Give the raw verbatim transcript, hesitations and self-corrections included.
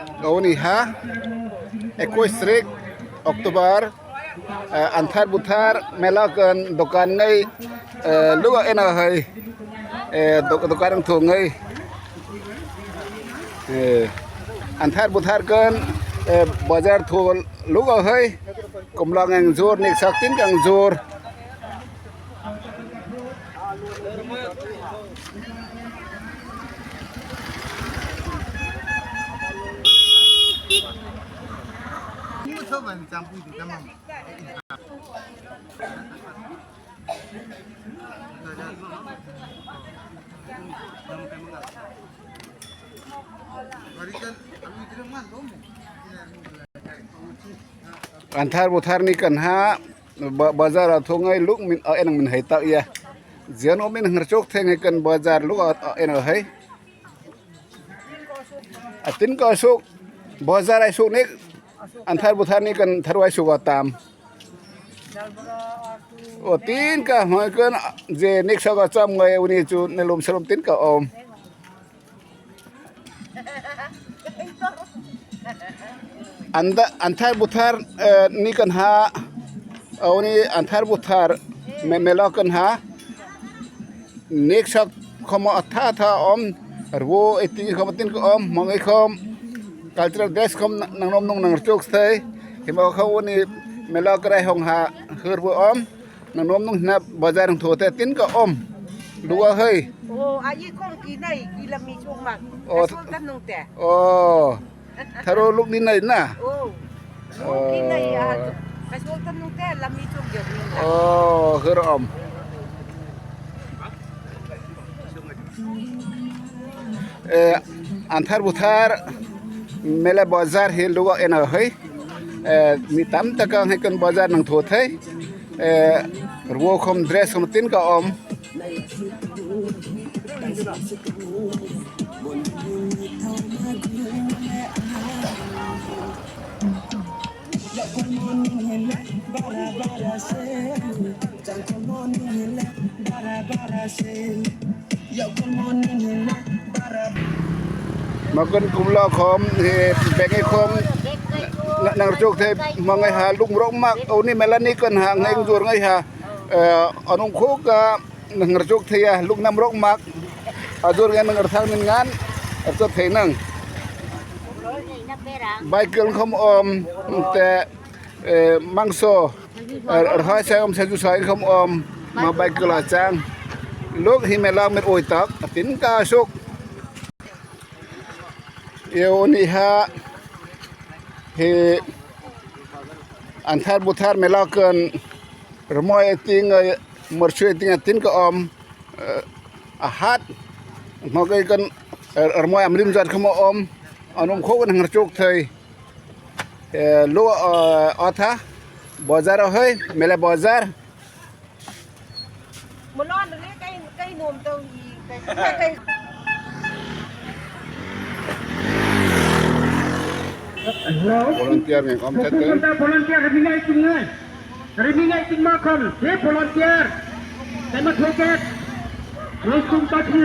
Aw ni ha, ekuis tarik October, eh, Anthar Buthar mela kan dukan ngai, eh, luka en a hai, eh, duk-, dukan ang thu ngai. Eh, Anthar Buthar kan, eh, bazar thu luka hai, kumlang ang zur, nik sak tin kang zur. Anthar Buthar ni kan ha, ba-, bazar a thu ngai luk min, a, en ang min hai tak ia. Zian o min hang chok theng hai kan bazar luk a, a, en a hai. A tin ka suk, bazar ai suk nik, Anthar Buthar ni kan tharuai suk a tam. O tin ka hmai kan, ze nik sa ka cham ngai u ni chu ne lum salum tin ka om. Anda, Anthar Buthar, eh, ni kan ha, aw ni Anthar Buthar me-, mela kan ha. Nik sak khom a tha tha om, ruo e ti khom tin ka om, hmangai khom. Cultural dress khom nang, nang nuom nung nang chok thei. Hi mo khom u ni mela ka rai hong ha, hur bu om. Nang nuom nung hna bazar hung thu thei tin ka om. Lua hai. O, a i khom ki nei, ki lam mi chok mak. O. Ka suol tam nung te. O. Tharu luk ni nei na. O. Luk ni nei a. O. Ka suol tam nung te, lam mi chok deu ni na. O, hur om. Eh, Anthar Buthar mela bazar hi luka en a hai. Eh, mi tam tak ang hai kan bazar nang thu thei. Eh, ruo khom dress khom tin ka om. Makan kumla khom, he, bengi khom, na-, nang chok thei, hmangai ha, luk rok mak, aw ni mela ni kan ha, ngai zur ngai ha, eh, anung kho ka, nang chok thei a, luk nam rok mak, a zur ngai nang thang nin ngan, a chok thei nang. Baikal khom om, te, eh, mangso, eh, rhai sai om, sai zu sai khom om, ma baikal a chang. Luk hi mela mit oi tak, a tin ka suk. Aw ni ha, hi Anthar Buthar mela kan rmoi ting, eh, marchu ting a tin ka om, eh, a hat. Hmangai kan, eh, rmoi am rim zat khom om, anum kho kan hang chok thei. Eh, lo, eh, a tha, bazar a hai, mela bazar. Malon le kai, kai nuom to i, kai, kai. Hello. Volunteer ngai khom thei. Volunteer, volunteer, ri mi ngai ting ngai. Ri mi ngai ting ma khom, he volunteer. Kai ma thei ke. Lo sum ta thi.